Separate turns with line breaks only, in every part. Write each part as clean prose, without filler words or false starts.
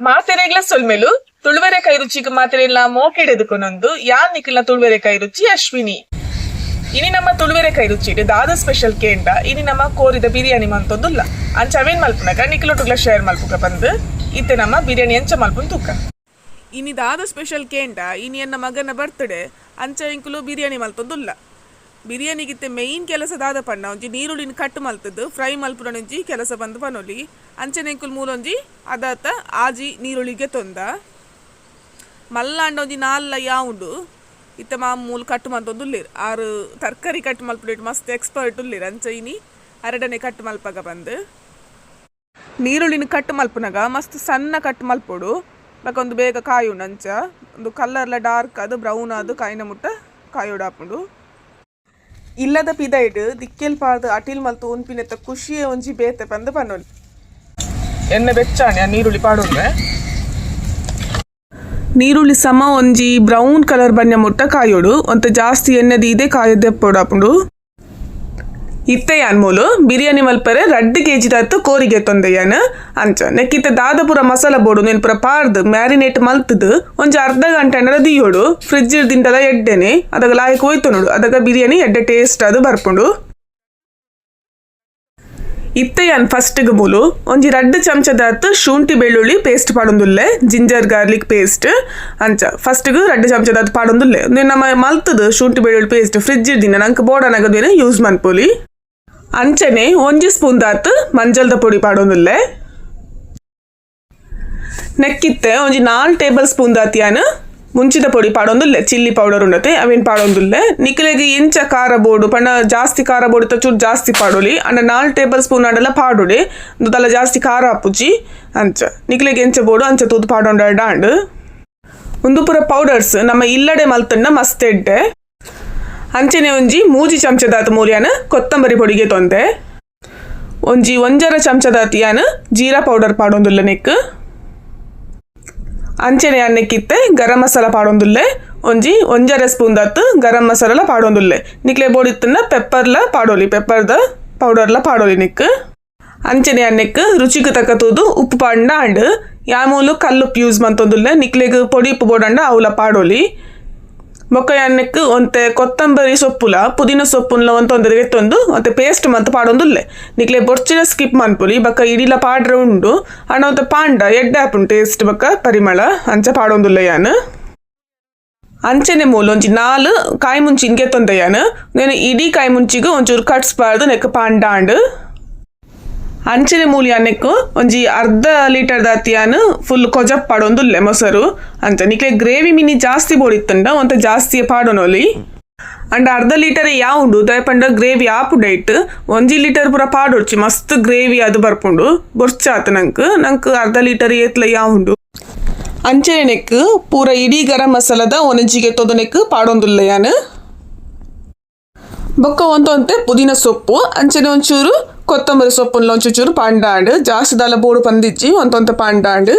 ಮಾತೆರೆಗ್ಲ ಸೊಲ್ಮೆಲು ತುಳುವೆರೆ ಕೈ ರುಚಿಗೆ ಮಾತೆರೆಲ್ಲ ಮೋಕೆಡೆದುಕೊನೊಂದು ಯಾನ್ ನಿಖಿಲ್ನ ತುಳುವೆರೆ ಕೈ ರುಚಿ ಅಶ್ವಿನಿ. ಇನಿ ನಮ್ಮ ತುಳುವೆರೆ ಕೈ ರುಚಿಡ್ ದಾದ ಸ್ಪೆಷಲ್ ಕೇಂಡ ಇನಿ ನಮ್ಮ ಕೋರಿದ ಬಿರಿಯಾನಿ ಮಂತೊಂದುಲ್ಲ. ಅಂಚ ಅವೇನ್ ಮಲ್ಪುನಗ ನಿಖಿಲೊಟ್ಟುಗ್ಲ ಶೇರ್ ಮಲ್ಪುಗ ಬಂದು ಇತ್ತೆ ನಮ್ಮ ಬಿರಿಯಾನಿ ಎಂಚ ಮಲ್ಪುನ್ ತೂಕ. ಇನಿ ದಾದ ಸ್ಪೆಷಲ್ ಕೇಂಡ ಇನಿ ಎನ್ನ ಮಗನ ಬರ್ತ್ಡೇ, ಅಂಚ ಎಂಕುಲು ಬಿರಿಯಾನಿ ಮಲ್ತೊಂದುಲ್ಲ. ಬಿರಿಯಾನಿಗಿತ್ತೆ ಮೇಯ್ನ್ ಕೆಲಸ ದಾದ ಪಂಡ ಒಂಜಿ ನೀರುಳ್ಳಿನ ಕಟ್ ಮಲ್ತದ್ದು ಫ್ರೈ ಮಲ್ಪುನ ಒಂಜಿ ಕೆಲಸ ಬಂದು ಪನೊಲಿ. ಅಂಚನೆ ಎಂಕುಲು ಮೂಲೊಂಜಿ ಅದಾತ ಆಜಿ ನೀರುಳ್ಳಿಗೆ ತೊಂದ ಮಲ್ಲಾಂಡ ಒಂಜಿ ನಾಲ್ಲ ಯಾವುಂಡು ಇತ್ತೆ ಮಾಮೂಲು ಕಟ್ ಮಲ್ತೊಂದುಲ್ಲೆರ್. ಆರು ತರಕಾರಿ ಕಟ್ ಮಲ್ಪುನೇಟ್ ಮಸ್ತ್ ಎಕ್ಸ್ಪರ್ಟ್ ಉಲ್ಲೆರ್. ಅಂಚ ಇನಿ ಅರಡನೆ ಕಟ್ ಮಲ್ಪಗ ಬಂದು ನೀರುಳ್ಳಿನ ಕಟ್ ಮಲ್ಪುನಗ ಮಸ್ತ್ ಸಣ್ಣ ಕಟ್ ಮಲ್ಪೊಡು. ಬೊಕ ಒಂದು ಬೇಗ ಕಾಯುಂಡು. ಅಂಚ ಒಂದು ಕಲರ್ಲ ಡಾರ್ಕ್ ಅದು ಬ್ರೌನ್ ಅದು ಕಾಯಿನ ಮುಟ್ಟ ಕಾಯೋಡಾಪುಂಡು. ಇಲ್ಲದ ಪಿದೈಡ್ ದಿಕ್ಕೆಲ್ ಪಾರ್ದ್ ಅಟಿಲ್ ಮಲ್ತು ಉನ್ಪಿನೆತ್ತ ಖುಷಿಯೇ ಒಂಜಿ ಬೇತೆ ಪಂದ್ ಪನೊಲಿ. ಎಣ್ಣೆ ಬೆಚ್ಚಾಣೆ ನೀರುಳ್ಳಿ ಪಾಡೊಂಡೆ. ನೀರುಳ್ಳಿ ಸಮ ಒಂಜಿ ಬ್ರೌನ್ ಕಲರ್ ಬಣ್ಣ ಮುಟ್ಟ ಕಾಯೋಡು. ಒಂತೆ ಜಾಸ್ತಿ ಎಣ್ಣೆ ದೀದೆ ಕಾಯದೆಪ್ಪೊಡಾಪುಂಡು. ಇತ್ತೆ ಯಾನ್ ಮೂಲು ಬಿರಿಯಾನಿ ಮಲ್ಪರೆ 2 ಕೆಜಿ ದಾತ್ ಕೋರಿಗೆ ತೊಂದೆ ಯಾನ್. ಅಂಚ ನೆಕ್ಕಿತ್ತೆ ದಾದ ಪೂರ ಮಸಾಲ ಬೋಡು ನೆನ್ ಪೂರ ಪಾರ್ದ್ ಮ್ಯಾರಿನೇಟ್ ಮಲ್ತದು ಒಂಜಿ ಅರ್ಧ ಗಂಟೆ ಅಂಡಲ ದಿಯೋಡು. ಫ್ರಿಜ್ ದಿಂಡಲ ಎಡ್ಡೆನೆ, ಅದಗ ಲಾಯಕ್ ಹೋಯ್ತೊನುಡು. ಅದಗ ಬಿರಿಯಾನಿ ಎಡ್ಡೆ ಟೇಸ್ಟ್ ಅದು ಬರ್ಪುಂಡು. ಇತ್ತೆ ಯಾನ್ ಫಸ್ಟ್ಗೆ ಮೂಲು ಒಂಜಿ 2 ಚಮಚದಾತ್ ಶುಂಠಿ ಬೆಳ್ಳುಳ್ಳಿ ಪೇಸ್ಟ್ ಪಾಡೊಂದುಲ್ಲೆ, ginger garlic paste. ಅಂಚ ಫಸ್ಟ್ಗೆ 2 ಚಮಚದಾತ್ ಪಾಡೊಂದುಲ್ಲೆ. ಉಂದೆನ್ ನಮ್ಮ ಮಲ್ತದು ಶುಂಠಿ ಬೆಳ್ಳುಳ್ಳಿ ಪೇಸ್ಟ್ ಫ್ರಿಜ್ ದಿನ ನಂಗೆ ಬೋಡನಗದೇನೆ ಯೂಸ್ ಮನ್ಪೊಲಿ. ಅಂಚನೆ ಒಂಜಿ ಸ್ಪೂನ್ ದಾತ್ ಮಂಜಲ್ದ ಪೊಡಿ ಪಾಡೊಂದುಲ್ಲೆ. ನೆಕ್ಕಿತ್ತೆ ಒಂಜಿ 4 ಟೇಬಲ್ ಸ್ಪೂನ್ ದಾತ್ ಯಾನ್ ಮುಂಚಿದ ಪೊಡಿ ಪಾಡೊಂದುಲ್ಲೆ. Chilli powder ಉಂಡತೆ ಅವೇನ್ ಪಾಡೊಂದುಲ್ಲೆ. ನಿಕ್ಲೆಗ್ ಎಂಚ ಖಾರ ಬೋಡು ಪಂಡ ಜಾಸ್ತಿ ಖಾರ ಬೋಡು ಚೂರು ಜಾಸ್ತಿ ಪಾಡೊಲಿ. ಅಂಡ 4 ಟೇಬಲ್ ಸ್ಪೂನ್ ಆಂಡಲ ಪಾಡೊಲಿ, ಉಂದು ಜಾಸ್ತಿ ಖಾರ ಆಪುಜಿ. ಅಂಚ ನಿಕ್ಲೆಗ್ ಎಂಚ ಬೋಡು ಅಂಚ ತೂದು ಪಾಡೊಂಡ ಆಂಡ್. ಉಂದು ಪೂರ ಪೌಡರ್ಸ್ ನಮ್ಮ ಇಲ್ಲಡೆ ಮಲ್ತಂಡ ಮಸ್ತ್ ಎಡ್ಡೆ. ಅಂಚನೆ ಒಂಜಿ 3 ಚಮಚದಾತ್ ಮೂಲ್ಯಾನ ಕೊತ್ತಂಬರಿ ಪೊಡಿಗೆ ತೊಂದೆ. ಒಂಜಿ 1.5 ಚಮಚದಾತ್ ಯಾನ್ ಜೀರಾ ಪೌಡರ್ ಪಾಡೊಂದುಲ್ಲೆ ನೆಕ್. ಅಂಚನೆ ಅನ್ನಕ್ಕಿತ್ತೆ ಗರಂ ಮಸಾಲ ಪಾಡೊಂದುಲ್ಲೆ. ಒಂಜಿ 1.5 ಸ್ಪೂನ್ ದಾತ್ ಗರಂ ಮಸಾಲಲ ಪಾಡೊಂದುಲ್ಲೆ. ನಿಕ್ಲೆ ಬೋಡಿತ್ತನ್ನ ಪೆಪ್ಪರ್ಲ ಪಾಡೊಲಿ, ಪೆಪ್ಪರ್ದ ಪೌಡರ್ಲ ಪಾಡೊಲಿ ನಿಕ್. ಅಂಚನೆ ಅನ್ನೆಕ್ ರುಚಿಗೆ ತಕ್ಕ ತೂದು ಉಪ್ಪು ಪಾಂಡ ಅಂಡ್. ಯಾಮೂಲು ಕಲ್ಲುಪ್ಪು ಯೂಸ್ ಮಂತೊಂದುಲ್ಲೆ. ನಿಕ್ಲೆಗ್ ಪೊಡಿ ಉಪ್ಪು ಬೋಡಂಡ ಅವಲ ಪಾಡೊಲಿ. ಬೊಕ್ಕ ಅನ್ನೆಕ್ ಒಂತೆ ಕೊತ್ತಂಬರಿ ಸೊಪ್ಪುಲ ಪುದೀನ ಸೊಪ್ಪುನ್ಲ ಒಂತೊಂದು ಎತ್ತೊಂದು ಒಂತೆ ಪೇಸ್ಟ್ ಮಂತ್ ಪಾಡೊಂದುಲ್ಲೆ. ನಿಕ್ಲೆ ಬೊರ್ಚಿನ ಸ್ಕಿಪ್ ಮನ್ಪೊಲಿ. ಬೊಕ್ಕ ಇಡಿಲ ಪಾಡ್ರೆ ಉಂಡು ಅಂಡ ಒಂತೆ ಪಾಂಡ ಎಡ್ಡೆ ಆಪುಂಡು ಟೇಸ್ಟ್ ಬೊಕ್ಕ ಪರಿಮಳ. ಅಂಚ ಪಾಡೊಂದುಲ್ಲೆ ಯಾನ್. ಅಂಚನೆ ಮೂಲು ಒಂಜಿ 4 ಕಾಯಿ ಮುಂಚಿನ ಗೆತ್ತೊಂದೆ ಯಾನ್. నేను ಇಡೀ ಕಾಯಿ ಮುಂಚಿಗೆ ಒಂಚೂರು ಕಟ್ಸ್ ಪಾಡ್ದು ನೆಕ್ ಪಾಂಡಾಂಡ್. ಅಂಚನೆ ಮೂಲಿ ಅನ್ನೆಕ್ಕು ಒಂಜಿ ಅರ್ಧ ಲೀಟರ್ ದಾತಿಯಾನ್ ಫುಲ್ ಕೊಜಪ್ ಪಾಡೊಂದುಲ್ಲೆ ಮೊಸರು. ಅಂಚ ನಿಕ್ಲೆ ಗ್ರೇವಿ ಮಿನಿ ಜಾಸ್ತಿ ಬೋಡಿತ್ತಂಡ ಒಂತೆ ಜಾಸ್ತಿ ಪಾಡೊನೊಲಿ. ಅಂಡ ಅರ್ಧ ಲೀಟರ್ ಯಾವುಂಡು ದಯಪಂಡ ಗ್ರೇವಿ ಆಪುಡೈಟ್ 1 ಲೀಟರ್ ಪೂರ ಪಾಡೊಡ್ಚಿ, ಮಸ್ತ್ ಗ್ರೇವಿ ಅದು ಬರ್ಪುಂಡು, ಬೊರ್ಚಾತ್ ನಂಕ್. ನಂಕ್ ಅರ್ಧ ಲೀಟರ್ ಏತ್ಲ ಯಾವುಂಡು. ಅಂಚನೆ ನೆಕ್ ಪೂರ ಇಡೀ ಗರಂ ಮಸಾಲದ ಒಂಜಿಗೆ ತೊದು ನೆಕ್ ಪಾಡೊಂದುಲ್ಲೆ ಯಾನ್. ಬೊಕ್ಕ ಒಂತೊಂತೆ ಪುದೀನ ಸೊಪ್ಪು, ಅಂಚನೆ ಒಂಚೂರು ಕೊತ್ತಂಬರಿ ಸೊಪ್ಪುನ್ಲ ಒಂಚೂರು ಪಾಂಡಾಂಡ್. ಜಾಸ್ತಿ ದಾಲ ಬೋಡು ಪಂದಿಜ್ಜಿ, ಒಂತೊಂತೆ ಪಾಂಡಾಂಡ್.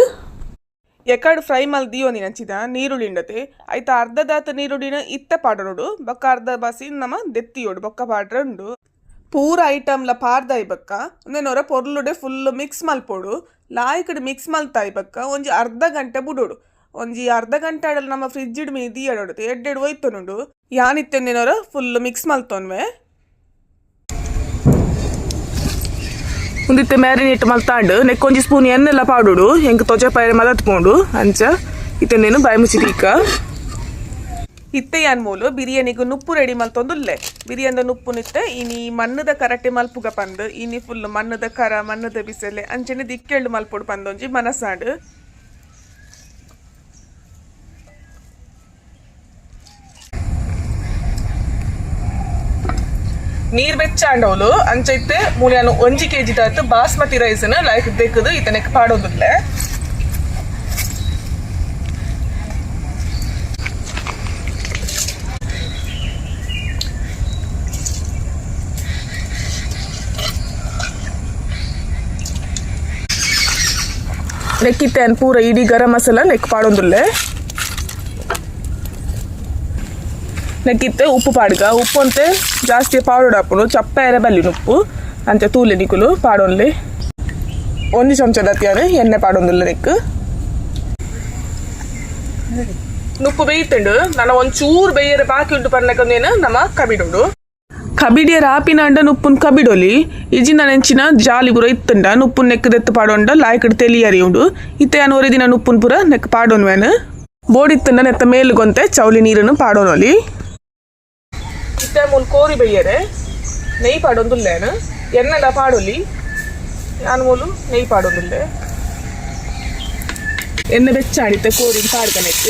ಎಕಡ್ ಫ್ರೈ ಮಲ್ ದಿಯೋ ನಂಚಿದ ನೀರುಳ್ಳಿ ಉಂಡತೆ ಐತ ಅರ್ಧ ದಾತ ನೀರುಳ್ಳಿನ ಇತ್ತ ಪಾಡೊಡು. ಬೊಕ್ಕ ಅರ್ಧ ಬಾಸಿ ನಮ ದೆತ್ತಿಯೋಡು ಬೊಕ್ಕ ಪಾಡ್ರೆ ಉಂಡು. ಪೂರ ಐಟಮ್ಲ ಪಾರ್ದಾಯಿ ಬೊಕ್ಕ ಉಂದೆನೊರ ಪೊರ್ಲುಡೆ ಫುಲ್ ಮಿಕ್ಸ್ ಮಲ್ಪೊಡು. ಲಾಯ್ಕಡ್ ಮಿಕ್ಸ್ ಮಲ್ತಾಯಿ ಬೊಕ್ಕ ಒಂಜಿ ಅರ್ಧ ಗಂಟೆ ಬುಡೋಡು. ಒಂಜಿ ಅರ್ಧ ಗಂಟೆ ಆಡಲ್ ನಮ್ಮ ಫ್ರಿಜ್ ಇಡ್ ಮೀ ದಿಯಡೋಡು ಎಡ್ಡೆಡ್ ಒಯ್ತೊನುಂಡು. ಯಾನಿತ್ತೆಂದಿನೊರ ಫುಲ್ ಮಿಕ್ಸ್ ಮಲ್ತೊನ್ವೆ. ಉಂದಿತ್ತೆ ಮ್ಯಾರಿನೇಟ್ ಮಲ್ತಾಂಡು. ನೆಕ್ ಒಂಜಿ ಸ್ಪೂನ್ ಎಣ್ಣೆಲ್ಲ ಪಾಡೋಡು, ಎಂಕ್ ತೊಜೆ ಪೈರೆ ಮದತ್ ಪೋಂಡು. ಅಂಚ ಇತ್ತೆಂದೇನು ಬಾಯಿ ಮುಚ್ಚಿ. ಇತ್ತೆ ಯಾನ್ ಮೂಲು ಬಿರಿಯಾನಿಗೆ ನುಪ್ಪು ರೆಡಿ ಮಲ್ತೊಂದುಲ್ಲೆ. ಬಿರಿಯಾನಿದ ನುಪ್ಪು ನಿತ್ತೆ ಇನಿ ಮಣ್ಣದ ಕರಟೆ ಮಲ್ಪುಗ ಪಂದ್. ಇನಿ ಫುಲ್ ಮಣ್ಣದ ಕರ ಮಣ್ಣದ ಬಿಸಲೆ ಅಂಚನೆ ದಿಕ್ಕೆಳ್ಳು ಮಲ್ಪೊಡು ಪಂದೊಂಜಿ ಮನಸಾಂಡ್. ನೀರ್ ಬೆಚ್ಚಾಂಡವಲು. ಅಂಚೈತೆ ಮೂಲ್ಯಾನು 1 ಕೆಜಿ ದಾತ್ ಬಾಸ್ಮತಿ ರೈಸ್ನ ಲೈಕ್ ದೆಕ್ಕದು ಇತನೆಕ್ ಪಾಡೊಂದುಲ್ಲೆ. ನೆಕ್ಕಿತ್ತೆ ಪೂರ ಇಡೀ ಗರಂ ಮಸಾಲ ನೆಕ್ ಪಾಡೊಂದುಲ್ಲೆ. ನೆಕ್ಕಿತ್ತೆ ಉಪ್ಪು ಪಾಡ್ಗ. ಉಪ್ಪು ಅಂತೆ ಜಾಸ್ತಿ ಪಾಡೋಡಾಪುಂಡು, ಚಪ್ಪೆ ಬಲ್ಲಿ ಉಪ್ಪು. ಅಂಚ ತೂಲೆ ನಿಕುಲು ಪಾಡೊನ್ಲಿ. 1 ಚಮಚ ದತ್ತಿಯಾನು ಎಣ್ಣೆ ಪಾಡೊಂದುಲ್ಲ ನೆಕ್. ನುಪ್ಪು ಬೇಯ್ತುಂಡು ನನ್ನ ಒಂಚೂರು ಬೇಯರೆ ಬಾಕಿ ಉಂಟು ಪರ್ನಕಂದೇನು ನಮ್ಮ ಕಬಿಡುಂಡು ಕಬಿಡಿಯರ ಆಪಿನಾಂಡ ನುಪ್ಪುನ್ ಕಬಿಡೊಲಿ ಇಜಿನ ನೆಂಚಿನ ಜಾಲಿ ಪೂರ ಇತ್ತುಂಡ ನುಪ್ಪುನ್ ನೆಕ್ ದೆತ್ತು ಪಾಡೊಂಡ ಲಾಯ್ಕಡ್ ತೆಲಿಯರಿ ಉಂಡು ಇತ್ತೆ ಯಾನ್ ಒರಿ ದಿನ ನುಪ್ಪುನ್ ಪೂರ ನೆಕ್ ಪಾಡೊನ್ವೇನು ಬೋಡಿತ್ತುಂಡ ನೆತ್ತ ಮೇಲುಗೊಂತೆ ಚೌಲಿ ನೀರನ್ನು ಪಾಡೊನೊಲಿ ಇತ್ತೆ ಮೂಲು ಕೋರಿ ಬೈಯರೆ ನೆಯ್ ಪಾಡೊಂದುಲ್ಲೇನು ಎಣ್ಣೆಲ ಪಾಡೊಲಿ ಯಾನ್ ಮೂಲು ನೆಯ್ ಪಾಡೊಂದುಲ್ಲೆ ಎಣ್ಣೆ ಬೆಚ್ಚಾಡಿತ್ತೆ ಕೋರಿನ್ ಪಾಡ್ಕ ನೆಕ್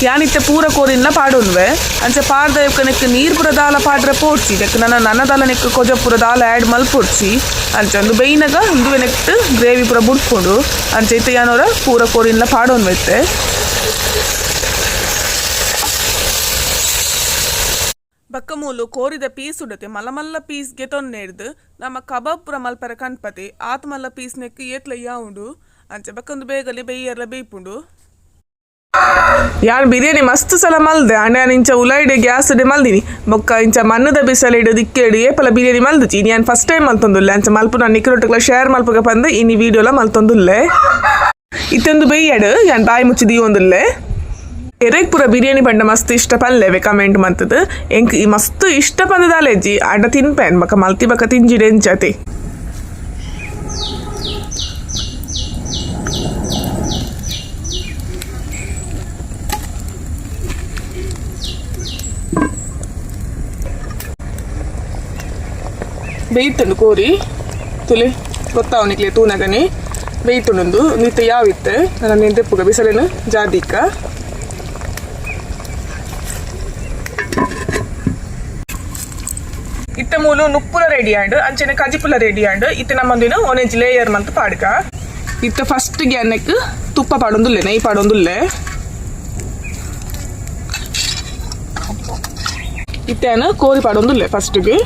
ಯಾನಿತ್ತೆ ಪೂರ ಕೋರಿನ್ಲ ಪಾಡೊನ್ವೆ ಅಂಚೆ ಪಾಡ್ದ ನೆಕ್ ನೀರ್ ಪೂರ ದಾಲ ಪಾಡ್ರೆ ಪೋಡ್ಚಿ ನೆಕ್ ನನ ನನ ದಾಲ ನೆಕ್ ಕೊಜ ಪೂರ ದಾಲ ಆ್ಯಡ್ ಮಲ್ಪೊಡ್ಚಿ ಅಂಚೆ ಒಂದು ಬೇಯ್ನಗ ಉಂದುವೆ ನೆಕ್ಟ್ ಗ್ರೇವಿ ಪೂರ ಬುಡ್ಕೊಂಡು ಅಂಚೆ ಇತ್ತೆ ಯಾನೋರ ಪೂರ ಕೋರಿನ್ಲ ಪಾಡೊನ್ವೆ ಇತ್ತೆ. ಬಕ್ಕಮೂಲು ಕೋರಿದ ಪೀಸ್ ಉಡತೆ ಮಲ್ಲ ಮಲ್ಲ ಪೀಸ್ ಗೆತೊನ್ನೇಡ್ದು ನಮ್ಮ ಕಬಾಬ್ ಪೂರ ಮಲ್ಪರ ಕಣ್ಪತಿ ಆತ್ ಮಲ್ಲ ಪೀಸ್ ನೆಕ್ ಏತ್ಲ ಉಂಡು ಅಂಚೆ ಬಕ್ಕೊಂದು ಬೇಗಲಿ ಬೇಯರ್ಲ ಬೇಯ್ಪುಂಡು. ಯಾನ್ ಬಿರಿಯಾನಿ ಮಸ್ತ್ ಸಲ ಮಲ್ದೆ ಅಂಡ ಯಾನ್ ಇಂಚ ಉಲೈಡೆ ಗ್ಯಾಸ್ ಡೆ ಮಲ್ದಿನಿ ಬೊಕ್ಕ ಇಂಚ ಮಣ್ಣದ ಬಿಸಲಿಡು ದಿಕ್ಕೆಡು ಏಪಲ ಬಿರಿಯಾನಿ ಮಲ್ದುಚಿ ಇನಿ ಯಾನ್ ಫಸ್ಟ್ ಟೈಮ್ ಮಲ್ತೊಂದುಲ್ಲೆ ಅಂಚ ಮಲ್ಪುನ ನಿಕ್ರೊಟ್ಟುಗ್ಲ ಶೇರ್ ಮಲ್ಪುಗ ಪಂದ್ ಇನಿ ವೀಡಿಯೋಲ ಮಲ್ತೊಂದುಲ್ಲೆ. ಇತ್ತೊಂದು ಬೇಯ್ಯಡು ಯಾನ್ ಬಾಯಿ ಮುಚ್ಚಿ ದೀವೊಂದುಲ್ಲೆ. ಎರೆಗ್ ಪೂರ ಬಿರಿಯಾನಿ ಪಂಡ ಮಸ್ತ್ ಇಷ್ಟ ಪಲ್ಲೆವೆ ಕಮೆಂಟ್ ಮಂತದು ಎಂಕ್ ಈ ಮಸ್ತ್ ಇಷ್ಟ ಪಂದದಾಲೆಜ್ಜಿ ಅಡ್ಡ ತಿನ್ಪೇನ್ ಬೊಕ್ಕ ಮಲ್ತಿ ಬೊಕ್ಕ ತಿಂಜಿಡೆ ಎಂಚತೆ. ಬೇಯ್ತುಂಡು ಕೋರಿ ತುಲೆ ಗೊತ್ತಾವನಿಕ್ಲೆ ತೂನಗನೆ ಬೇಯ್ತುಂಡು ನಿತ್ತೆ ಯಾವಿತ್ತೆ ನನ್ನ ನೆಂತೆಪ್ಪುಗ ಬಿಸಲೇನು ಜಾದಿಕ್ಕ. ಇತ್ತೆ ಮೂಲು ನುಪ್ಪುಲ ರೆಡಿ ಆಂಡ್ ಅಂಚನೆ ಕಜಿಪುಲ ರೆಡಿ ಆಂಡ್ ಇತ್ತೆ ನಮ್ಮಂದಿನ ಒನೆಂಜಿ ಲೇಯರ್ ಮಂತ್ ಪಾಡ್ಕ. ಇತ್ತೆ ಫಸ್ಟ್ ಗ್ಯಾನೆಕ್ ತುಪ್ಪ ಪಾಡೊಂದುಲ್ಲೆ ನೆಯ್ ಪಾಡೊಂದುಲ್ಲೆ. ಇತ್ತೆ ಕೋರಿ ಪಾಡೊಂದುಲ್ಲೆ ಫಸ್ಟ್ಗೆ.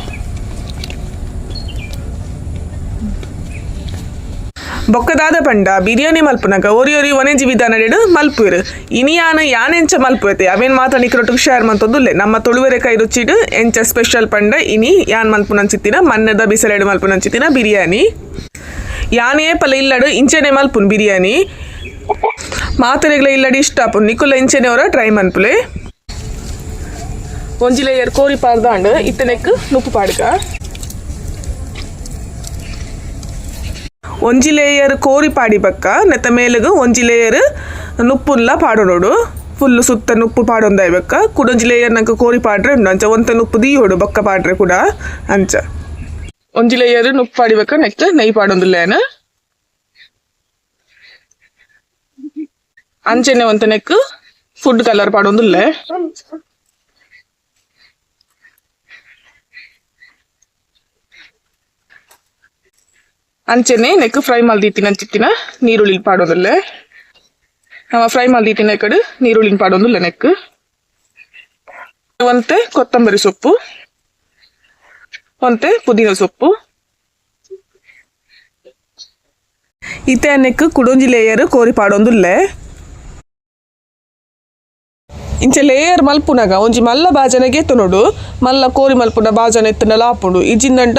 ಬೊಕ್ಕದಾದ ಪಂಡ ಬಿರಿಯಾನಿ ಮಲ್ಪುನಗ ಒರಿ ಒರಿ ಒನೆಂಜಿ ವಿಧಾನಡೆಡು ಮಲ್ಪುವೆರು ಇನಿಯಾನ ಯಾನೆಂಚ ಮಲ್ಪುವೆತೆ ಅವೇನ್ ಮಾತ್ರ ನಿಕ್ರೊಟ್ಟುಗ್ ಶೇರ್ ಮಂತೊಂದುಲ್ಲೆ. ನಮ್ಮ ತುಳುವೆರೆ ಕೈ ರುಚಿಡ್ ಎಂಚ ಸ್ಪೆಷಲ್ ಪಂಡ ಇನಿ ಯಾನ್ ಮಲ್ಪುನಂಚಿತ್ತಿನ ಮಣ್ಣದ ಬಿಸಲೆಡು ಮಲ್ಪುನಂಚಿತ್ತಿನ ಬಿರಿಯಾನಿ. ಯಾನೇ ಪಲ ಇಲ್ಲಡು ಇಂಚನೆ ಮಲ್ಪುನ್ ಬಿರಿಯಾನಿ ಮಾತೆರೆಗ್ಲ ಇಲ್ಲಡು ಇಷ್ಟ ಆಪುನ್ ನಿಕುಲ ಇಂಚನೆ ಅವರ ಟ್ರೈ ಮನ್ಪುಲೆ. ಒಂಜಿ ಲೇಯರ್ ಕೋರಿ ಪಾರ್ದಾಂಡ್ ಇತ್ತೆ ನೆಕ್ ನುಪ್ಪು ಪಾಡ್ಕ. ಒಂಜಿ ಲೇಯರ್ ಕೋರಿ ಪಾಡಿ ಬಕ್ಕ ನೆತ್ತ ಮೇಲುಗು ಒಂಜಿ ಲೇಯರ್ ನುಪ್ಪುನ್ಲ ಪಾಡೊನೊಡು ಫುಲ್ ಸುತ್ತ ನುಪ್ಪು ಪಾಡೊಂದಾಯ್ ಬಕ್ಕ ಕುಡೊಂಜಿ ಲೇಯರ್ ನಂಕ್ ಕೋರಿ ಪಾಡ್ರೆ ಉಂಡು ಅಂಚ ಒಂತೆ ನುಪ್ಪು ದೀಯೊಡು ಬೊಕ್ಕ ಪಾಡ್ರೆ ಕೂಡ ಅಂಚ ಒಂಜಿ ಲೇಯರ್ ನುಪ್ಪು ಪಾಡಿ ಬಕ್ಕ ನೆಕ್ಸ್ಟ್ ನೆಯ್ ಪಾಡೊಂದುಲ್ಲೇನ ಅಂಚನೆ ಒಂತೆ neck food colour ಪಾಡೊಂದುಲ್ಲೆ. ಅಂಚನೆ ನೆಕ್ ಫ್ರೈ ಮಲ್ದಿತ್ತಿನ ಅಂಚಿತ್ತಿನ ನೀರುಳ್ಳಿ ಪಾಡೊಂದುಲ್ಲೆ. ನಮ ಫ್ರೈ ಮಲ್ದಿತ್ತಿನ ಕಡೆ ನೀರುಳ್ಳಿನ ಪಾಡೊಂದುಲ್ಲೆ ನೆಕ್. ಒಂತೆ ಕೊತ್ತಂಬರಿ ಸೊಪ್ಪು ಒಂತೆ ಪುದೀನ ಸೊಪ್ಪು. ಇತ್ತೆ ನೆಕ್ ಕುಡೊಂಜಿ ಲೇಯರ್ ಕೋರಿ ಪಾಡೊಂದುಲ್ಲೆ. ಇಂಚ ಲೇಯರ್ ಮಲ್ಪುನಗ ಒಂಜಿ ಮಲ್ಲ ಬಾಜನೆ ಗೆತ್ತುನೊಡು ಮಲ್ಲ ಕೋರಿ ಮಲ್ಪುನ ಬಾಜನೆ ಇತ್ತುಂಡಲ ಆಪುಂಡು ಇಜ್ಜಿಂದಂಡ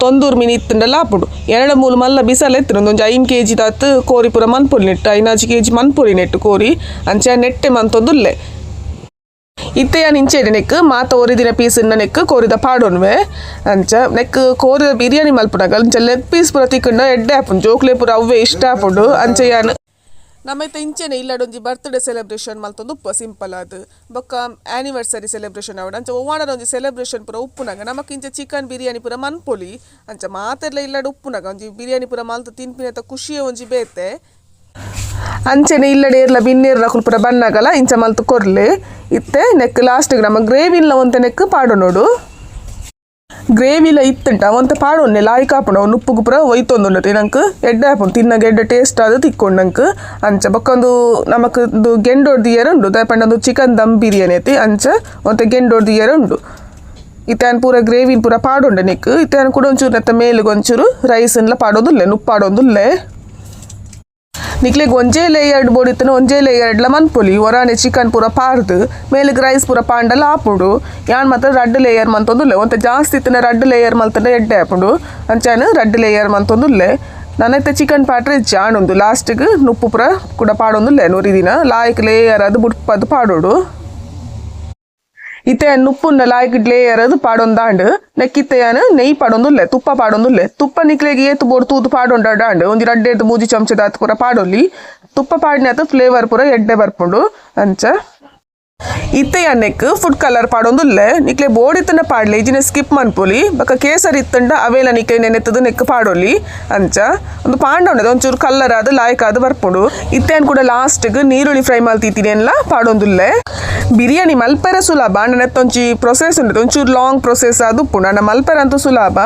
ತೊಂದೂರು ಮೀನು ಇತ್ತುಂಡಲ ಆಪುಂಡು ಎರಡು ಮೂಲು ಮಲ್ಲ ಬಿಸಲ ಎತ್ತುಂಡು ಒಂಜಿ 5 ಕೆಜಿ ದಾತ್ ಕೋರಿ ಪೂರ ಮನ್ಪೊಲಿ ನೆಟ್ಟು 5 ಕೆಜಿ ಮನ್ಪೊಲಿ ನೆಟ್ಟು ಕೋರಿ ಅಂಚೆ ನೆಟ್ಟೆ ಮಂತೊಂದುಲ್ಲೆ. ಇತ್ತೆ ಯಾನ್ ಇಂಚೆಡೆ ನೆಕ್ ಮಾತ ಒರಿದಿನ ಪೀಸ್ ನೆಕ್ ಕೋರಿದ ಪಾಡೊನ್ವೆ ಅಂಚ ನೆಕ್ ಕೋರಿದ ಬಿರಿಯಾನಿ ಮಲ್ಪುನಗ ಅಂಚ ಲೆಗ್ ಪೀಸ್ ಪೂರ ತಿಕ್ಕುಂಡ ಎಡ್ಡೆ ಆಪುಂಡು ಜೋಕ್ಲೆ ಪೂರ ಅವ್ವೆ ಇಷ್ಟ ಆಪುಂಡು. ಅಂಚೆ ಯಾನ್ ನಮ್ಮೈತ ಇಂಚೆನೆ ಇಲ್ಲಡೊಂಜಿ ಬರ್ತ್ಡೇ ಸೆಲೆಬ್ರೇಷನ್ ಮಲ್ತೊಂದು ಉಪ್ಪು ಸಿಂಪಲ್ ಆದ್ ಬೊಕ್ಕ ಆನಿವರ್ಸರಿ ಸೆಲೆಬ್ರೇಷನ್ ಆವಡ್ ಅಂಚ ಒವ್ವಾಂಡಲ ಒಂಜಿ ಸೆಲೆಬ್ರೇಷನ್ ಪೂರ ಉಪ್ಪುನಗ ನಮಕ್ ಇಂಚ ಚಿಕನ್ ಬಿರಿಯಾನಿ ಪೂರ ಮನ್ಪೊಲಿ ಅಂಚ ಮಾತೆರ್ಲ ಇಲ್ಲಡ್ ಉಪ್ಪುನಗ ಒಂಜಿ ಬಿರಿಯಾನಿ ಪೂರ ಮಲ್ತ್ ತಿನ್ಪಿನತ ಖುಷಿಯೇ ಒಂಜಿ ಬೇತೆ. ಅಂಚೆನೆ ಇಲ್ಲಡೆ ಏರ್ಲ ಬಿನ್ನೇರ್ಲ ಪೂರ ಬನ್ನಗಲ ಇಂಚ ಮಲ್ತ್ ಕೊರ್ಲೆ. ಇತ್ತೆ ನೆಕ್ ಲಾಸ್ಟ್ ನಮ್ಮ ಗ್ರೇವಿನ್ಲ ಒಂತೆ ನೆಕ್ ಪಾಡೊನೊಡು. ಗ್ರೇವಿಲ ಇತ್ತುಂಟ ಒಂತೆ ಪಾಡೊನ್ನೆ ಲಾಯ್ಕ್ ಆಪುಂಡು ಅವು ನುಪ್ಪುಗು ಪೂರ ಒಯ್ತೊಂದುಂಡತೆ ನಂಕ್ ಎಡ್ಡೆ ಆಪುಂಡು ತಿನ್ನಗ ಎಡ್ಡೆ ಟೇಸ್ಟ್ ಆದ್ ತಿಕ್ಕೊಂಡು ನಂಕ್. ಅಂಚ ಬೊಕ್ಕ ಒಂದು ನಮಕ್ ಉಂದು ಗೆಂಡೊಡ್ದು ದಿಯರೆ ಉಂಡು ದಾಯೆ ಪಂಡ ಉಂದು ಚಿಕನ್ ದಮ್ ಬಿರಿಯಾನಿ ಐತಿ ಅಂಚ ಒಂತೆ ಗೆಂಡೊಡ್ದು ದಿಯರೆ ಉಂಡು. ಇತ್ತೆ ಯಾನ್ ಪೂರ ಗ್ರೇವಿನ್ ಪೂರ ಪಾಡೊಂಡೆ ನೆಕ್ ಇತ್ತೆ ಯಾನ್ ಕುಡ ಒಂಚೂರು ನೆತ್ತ ಮೇಲುಗ್ ಒಂಚೂರು ರೈಸ್ ನ್ಲ ಪಾಡೊಂದುಲ್ಲೆ ನುಪ್ಪು ಪಾಡೊಂದುಲ್ಲೆ. ನಿಕ್ಲೆಗ್ ಒಂಜೇ ಲೇಯರ್ಡ್ ಬೋಡಿತ್ತನ ಒಂಜೇ ಲೇಯರ್ಡ್ಲ ಮನ್ಪೊಲಿ. ಒರಾನೆ ಚಿಕನ್ ಪೂರ ಪಾರ್ದು ಮೇಲಿಗ್ ರೈಸ್ ಪೂರ ಪಾಂಡಲ ಆಪುಂಡು. ಯಾನ್ ಮಾತ್ರ ರಡ್ಡ್ ಲೇಯರ್ ಮಂತೊಂದುಲ್ಲೆ. ಒಂತೆ ಜಾಸ್ತಿ ಇತ್ತಿನ ರಡ್ಡ್ ಲೇಯರ್ ಮಲ್ತಂಡ ಎಡ್ಡೆ ಆಪುಂಡು. ಅಂಚಾನ ರಡ್ಡ್ ಲೇಯರ್ ಮಂತೊಂದುಲ್ಲೆ. ನನ್ನತ್ತೆ ಚಿಕನ್ ಪಾಟ್ರೆ ಜಾಣುಂದು ಲಾಸ್ಟ್ಗ್ ನುಪ್ಪು ಪೂರ ಕೂಡ ಪಾಡೊಂದುಲ್ಲೆ ನೂರಿದಿನ ಲಾಯ್ಕ್ ಲೇಯರ್ ಅದು ಬುಡ್ಪದು ಪಾಡೋಡು. ಇತ್ತೆ ನುಪ್ಪುನ್ನ ಲಾಯ್ಕ್ ಲೇಯರ್ ಅದು ಪಾಡೊಂದಾಂಡ್. ನೆಕ್ಕಿತ್ತೆ ಯಾನ್ ನೆಯ್ ಪಾಡೊಂದುಲ್ಲೆ, ತುಪ್ಪ ಪಾಡೊಂದುಲ್ಲೆ. ತುಪ್ಪ ನಿಕ್ಲೆಗ್ ಏತ್ ಬೋಡು ತೂದು ಪಾಡೊಂಡಾಂಡ್. ಒಂಜಿ ರಡ್ಡೆರ್ದ್ ಮೂಜಿ ಚಮಚದಾತ್ ಪೂರ ಪಾಡೊಲಿ. ತುಪ್ಪ ಪಾಡಿನಾತ್ ಫ್ಲೇವರ್ ಪೂರ ಎಡ್ಡೆ ಬರ್ಪುಂಡು. ಅಂಚ ಇತ್ತೆ ಯಾನ್ ನೆಕ್ ಫುಡ್ ಕಲರ್ ಪಾಡೊಂದುಲ್ಲೆ. ನಿಕ್ಲೆ ಬೋಡಿತ್ತಂಡ ಪಾಡ್ಲೆ, ಇಜಿನ ಸ್ಕಿಪ್ ಮನ್ಪೊಲಿ. ಬೊಕ ಕೇಸರಿ ಇತ್ತಂಡ ಅವೇಲ ನಿಕ್ಲೆ ನೆನೆತ್ತದು ನೆಕ್ ಪಾಡೊಲಿ. ಅಂಚ ಒಂದು ಪಾಂಡ ಉಂಡದ ಒಂಚೂರು ಕಲ್ಲರ್ ಆದ್ ಲಾಯ್ಕ್ ಆದ್ ಬರ್ಪುಂಡು. ಇತ್ತೆ ಯಾನ್ ಕೂಡ ಲಾಸ್ಟ್ಗ್ ನೀರುಳ್ಳಿ ಫ್ರೈ ಮಲ್ತಿತ್ತೀನಿ ಎಲ್ಲ ಪಾಡೊಂದುಲ್ಲೆ. ಬಿರಿಯಾನಿ ಮಲ್ಪೆರೆ ಸುಲಭ, ಆಂಡ ನೆತ್ತೊಂಜಿ ಪ್ರೊಸೆಸ್ ಉಂಡು, ಒಂಚೂರು ಲಾಂಗ್ ಪ್ರೊಸೆಸ್ ಆದ್ ಉಪ್ಪುಂಡು. ಆಂಡ ಮಲ್ಪೆರೆ ಅಂತೂ ಸುಲಭ.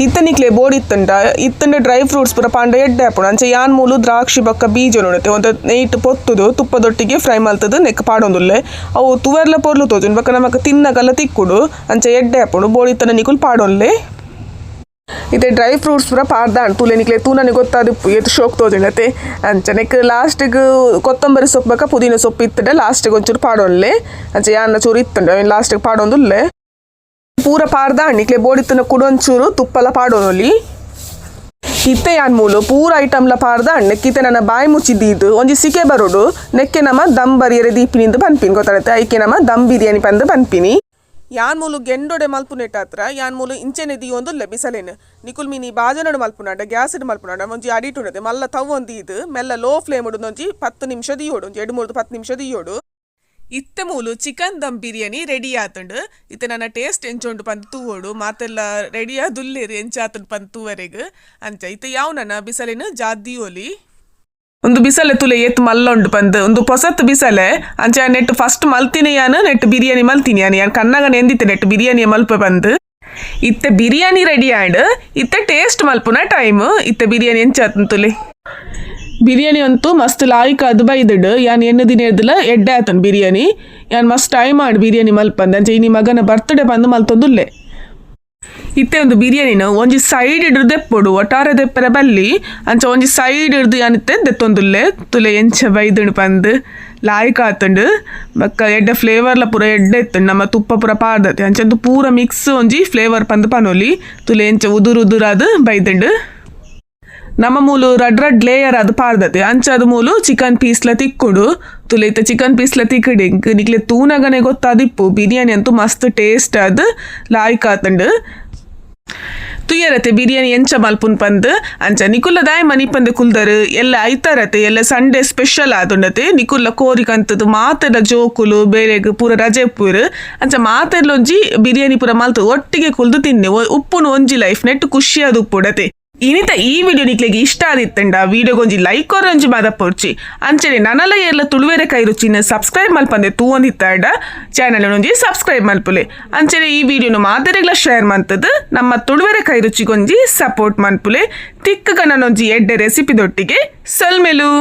ಇತ್ತೆ ನಿಕ್ಲೆ ಬೋಡಿ ಇತ್ತಂಡ ಇತ್ತಂಡ ಡ್ರೈ ಫ್ರೂಟ್ಸ್ ಪೂರ ಪಾಂಡ ಎಡ್ಡೆ ಆಪುಂಡು. ಅಂಚ ಯಾನ್ ಮೂಲು ದ್ರಾಕ್ಷಿ ಬೊಕ್ಕ ಬೀಜ ನೋಡುತ್ತೆ ಒಂತೆ ನೆಯ್ಟ್ ಪೊತ್ತುದು ತುಪ್ಪದೊಟ್ಟಿಗೆ ಫ್ರೈ ಮಲ್ತದು ನೆಕ್ ಪಾಡೊಂದುಲ್ಲೆ. ಅವು ತುವೆರ್ಲ ಪೊರ್ಲು ತೋಜುಂಡು, ಬೊಕ್ಕ ನಮಕ್ ತಿನ್ನಗಲ ತಿಕ್ಕುಡು. ಅಂಚ ಎಡ್ಡೆ ಆಪುಂಡು. ಬೋಡಿ ಇತ್ತಂಡ ನಿಕುಲು ಪಾಡೊನ್ಲೆ. ಇತ್ತೆ ಡ್ರೈ ಫ್ರೂಟ್ಸ್ ಪೂರ ಪಾಡ್ದಾಂಡ್ ತೂಲೆ. ನಿಕ್ಲೆ ತೂನನೆ ಗೊತ್ತಾದಿಪ್ಪು ಏತ್ ಶೋಕ್ ತೋಜುಂಡತೆ. ಅಂಚ ನೆಕ್ ಲಾಸ್ಟಿಗ್ ಕೊತ್ತಂಬರಿ ಸೊಪ್ಪು ಬೊಕ್ಕ ಪುದೀನ ಸೊಪ್ಪು ಇತ್ತಂಡ ಲಾಸ್ಟಿಗೆ ಒಂಚೂರು ಪಾಡೊನ್ಲೆ. ಅಂಚ ಯಾನ್ನ ಚೂರು ಇತ್ತಂಡ ಅವೆನ್ ಲಾಸ್ಟಿಗೆ ಪಾಡೊಂದುಲ್ಲೆ. ಪೂರ ಪಾಡ್ದಾಂಡ್. ನಿಕ್ಲೆ ಬೋಡಿತ್ತನ ಕುಡೊಂಚೂರು ತುಪ್ಪಲ ಪಾಡೊನೊಲಿ. ಇತ್ತೆ ಯಾನ್ ಮೂಲು ಪೂರ ಐಟಮ್ಲ ಪಾಡ್ದಾಂಡ್. ನೆಕ್ಕಿತ್ತೆ ನನ್ನ ಬಾಯಿ ಮುಚ್ಚಿದ್ದೀದು ಒಂಜಿ ಸಿಕೆ ಬರೋಡು. ನೆಕ್ಕೆ ನಮ್ಮ ದಮ್ ಬರಿಯರೆ ದೀಪಿನಿಂದ ಪನ್ಪಿನಿ ಗೊತ್ತಾಗತ್ತೆ. ಐಕೆ ನಮ್ಮ ದಮ್ ಬಿರಿಯಾನಿ ಪಂದ್ ಪನ್ಪಿನಿ. ಯಾನ್ ಮೂಲು ಗೆಂಡೊಡೆ ಮಲ್ಪುನೆಟ್ ಹತ್ರ ಯಾನ್ ಮೂಲು ಇಂಚೆನೆ ದೀಯೊಂದುಲ್ಲೆ ಬಿಸಲೇನು. ನಿಕುಲ್ ಮಿನಿ ಬಾಜನಡ್ ಮಲ್ಪುನಾಂಡ, ಗ್ಯಾಸ್ಡ್ ಮಲ್ಪುನಾಂಡ ಒಂಜಿ ಅಡಿಟುಂಡದೆ ಮಲ್ಲ ತವ್ವೊಂದು ಮೆಲ್ಲ ಲೋ ಫ್ಲೇಮ್ ಒಂಜಿ 10 ನಿಮಿಷ ದಿಯೋಡು, ಒಂಜಿ 2-3 10 ನಿಮಿಷ ದಿಯೋಡು. ಇತ್ತೆ ಮೂಲು ಚಿಕನ್ ದಮ್ ಬಿರಿಯಾನಿ ರೆಡಿ ಆತುಂಡು. ಇತ್ತೆ ನನ್ನ ಟೇಸ್ಟ್ ಎಂಚುಂಡು ಪಂದ್ ತೂವೋಡು. ಮಾತೆಲ್ಲ ರೆಡಿ ಆದುಲ್ಲೇರು ಎಂಚಾತುಂಡು ಪಂದ್ ತೂವರೆಗ್. ಅಂಚ ಇತ್ತೆ ಯಾವ್ ನನ್ನ ಬಿಸಲೇನು ಜಾದಿಯೋಲಿ. ಒಂದು ಬಿಸಲೆ ತುಲೆ ಏತ್ ಮಲ್ಲ ಉಂಡು ಪಂದ್. ಒಂದು ಪೊಸತ್ ಬಿಸಲೆ. ಅಂಚ ನೆಟ್ ಫಸ್ಟ್ ಮಲ್ತಿನಿ ಯಾನ್, ನೆಟ್ ಬಿರಿಯಾನಿ ಮಲ್ತಿನಿ ಯಾನ್. ಯಾನ್ ಕನ್ನಗ ನೆಂದಿತ್ತೆ ನೆಟ್ ಬಿರಿಯಾನಿ ಮಲ್ಪ ಬಂದು. ಇತ್ತೆ ಬಿರಿಯಾನಿ ರೆಡಿ ಆಂಡ್. ಇತ್ತೆ ಟೇಸ್ಟ್ ಮಲ್ಪುನ ಟೈಮ್. ಇತ್ತೆ ಬಿರಿಯಾನಿ ಎಂಚಾತುಂಡು ತುಲೆ. ಬಿರಿಯಾನಿ ಅಂತೂ ಮಸ್ತ್ ಲಾಯ್ಕ್ ಅದು ಬೈದಿಡ್. ಯಾನ್ ಎಣ್ಣೆ ದಿನ ಎಡ್ದಲ ಎಡ್ಡೆ ಆತನ್ ಬಿರಿಯಾನಿ. ಯಾನ್ ಮಸ್ತ್ ಟೈಮ್ ಆಡ್ ಬಿರಿಯಾನಿ ಮಲ್ಪಂದ. ಅಂಚ ಇನಿ ಮಗನ ಬರ್ತ್ಡೇ ಬಂದು ಮಲ್ತೊಂದುಲ್ಲೆ. ಇತ್ತೆ ಒಂದು ಬಿರಿಯಾನಿನ ಒಂಜಿ ಸೈಡ್ ಹಿಡ್ದು ದೆಪ್ಪೊಡು, ಒಟ್ಟಾರೆ ದೆಪ್ಪರೆ ಬಲ್ಲಿ. ಅಂಚ ಒಂಜಿ ಸೈಡ್ ಹಿಡ್ದು ಯಾನಿತ್ತೆ ದೆತ್ತೊಂದುಲ್ಲೆ. ತುಲೆ ಎಂಚ ಬೈದುಂಡು ಪಂದ್. ಲಾಯ್ಕ್ ಆತುಂಡು. ಬೊಕ್ಕ ಎಡ್ಡೆ ಫ್ಲೇವರ್ಲ ಪೂರ ಎಡ್ಡೆ ಇತ್ತುಂಡು. ನಮ್ಮ ತುಪ್ಪ ಪೂರ ಪಾಡ್ದತೆ. ಅಂಚ ಪೂರ ಮಿಕ್ಸ್ ಒಂಜಿ ಫ್ಲೇವರ್ ಪಂದ್ ಪನೊಲಿ. ತುಲೆ ಎಂಚ ಉದುರು ಉದುರಾದ್ ಬೈದುಂಡು. ನಮ್ಮ ಮೂಲು ರಡ್ ರಡ್ ಲೇಯರ್ ಅದು ಪಾರ್ದತೆ. ಅಂಚ ಅದು ಮೂಲು ಚಿಕನ್ ಪೀಸ್ಲ ತಿಕ್ಕುಡು. ತುಲೆ ಇತ್ತ ಚಿಕನ್ ಪೀಸ್ಲ ತಿಕ್ಕಡಿ. ನಿಕ್ಲೆ ತೂನಗನೆ ಗೊತ್ತಾದಿಪ್ಪು, ಬಿರಿಯಾನಿ ಅಂತೂ ಮಸ್ತ್ ಟೇಸ್ಟ್ ಅದು ಲಾಯ್ಕ್ ಆತುಂಡು. ತುಯ್ಯರತೆ ಬಿರಿಯಾನಿ ಎಂಚ ಮಲ್ಪುನ್ ಪಂದ್. ಅಂಚ ನಿಕುಲ್ಲ ದಾಯ ಮನಿ ಪಂದ್ ಕುಲ್ದರು ಎಲ್ಲ ಐತಾರತೆ, ಎಲ್ಲ ಸಂಡೇ ಸ್ಪೆಷಲ್ ಆದುಂಡತೆ. ನಿಕುಲ್ಲ ಕೋರಿಕಂತದ್ದು ಮಾತೆಲ್ಲ ಜೋಕುಲು ಬೇರೆಗ್ ಪೂರ ರಜೆ ಪೂರು. ಅಂಚ ಮಾತೆಲ್ಲ ಒಂಜಿ ಬಿರಿಯಾನಿ ಪೂರ ಮಲ್ತು ಒಟ್ಟಿಗೆ ಕುಲ್ದು ತಿನ್ನೆ. ಉಪ್ಪುನು ಒಂಜಿ ಲೈಫ್, ನೆಟ್ ಖುಷಿ ಅದು ಉಪ್ಪುಡತೆ. ಇನಿತ ಈ ವಿಡಿಯೋ ನಿಕ್ಲೆಗ್ ಇಷ್ಟ ಆದಿತ್ತಂಡ ವಿಡಿಯೋಗೊಂಜಿ ಲೈಕ್ ಕೊರೊಂಜಿ ಮದಪೊರ್ಚಿ. ಅಂಚನೆ ನನಲ ಏರ್ಲ ತುಳುವೆರೆ ಕೈ ರುಚಿನ ಸಬ್ಸ್ಕ್ರೈಬ್ ಮಲ್ಪಂದೆ ತೂವೊಂದಿತ್ತಾಡ ಚಾನಲ್ ಒಂಜಿ ಸಬ್ಸ್ಕ್ರೈಬ್ ಮಲ್ಪುಲೆ. ಅಂಚನೆ ಈ ವಿಡಿಯೋನು ಮಾತೆರೆಗ್ಲ ಶೇರ್ ಮಂತದ್ದು ನಮ್ಮ ತುಳುವೆರೆ ಕೈ ರುಚಿಗೊಂಜಿ ಸಪೋರ್ಟ್ ಮನ್ಪುಲೆ. ತಿಕ್ಕ ನನ್ನೊಂಜಿ ಎಡ್ಡೆ ರೆಸಿಪಿ ದೊಟ್ಟಿಗೆ. ಸೊಲ್ಮೆಲು.